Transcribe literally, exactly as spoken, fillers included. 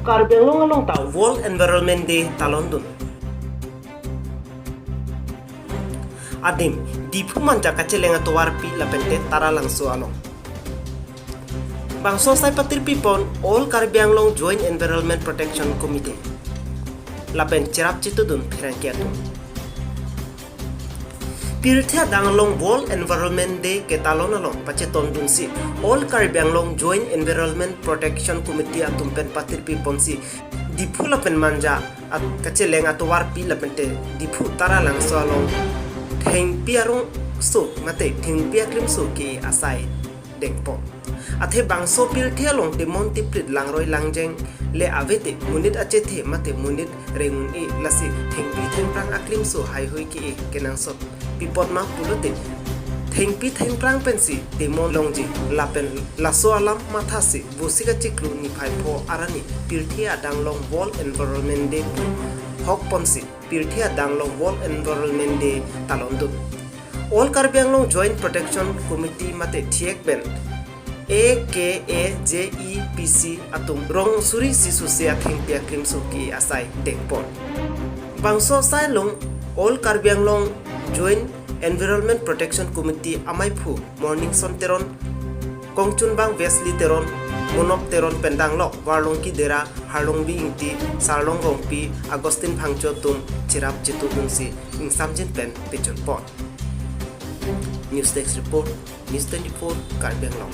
Karbi Anglong along ta World Environment Day talon dun. Adim, Diphu manja kacheleng atovarpi lapente Taralangso along. Bangso asai patirpi pon All Karbi Anglong Joint Environment Protection Committee lapen cherap chetudun pherangke atum. Pirthe adang along World Environment Day ketalon along pachetondunsi All Karbi Anglong Joint Environment Protection Committee atum pen patirpi ponsi Diphu lapen manja at kacheleng atovarpi lapente Diphu Taralangso along thengpi arongso mate thengpi aklimso ke asai dengpon. Athe bangso pirthe along temon tiprit langroi langjeng le avete monit achethe mate monit rengun-e, lasi thengpi thengphrang aklimso haihui ke-e kenangsot pipot ma pulote thengpi thengphrang pensi temon longji lapen laso alam mathasi Vosik achiklo niphai pho arni pirthe adang along World Environment Day pu hok ponsi pirthe adang along World Environment Day talon dun. All Karbi Anglong Joint Protection Committee mate thiek pen A K A J E P C atum rong suri isi suse athengpi aklimso ke asai dengpon. Bangso asai along All Karbi Anglong Joint Environment Protection Committee amaiphu Morningson Teron, Kongchunbang Wesley Teron, Monok Teron pen danglok Varlongki Dera, Harlongbi Ingti, Sarlong Rongpi, Augustine Phangcho atum cherap chetudunsi ingsamjin pen pejun pon. News Desk Report, News twenty-four, Karbi Anglong.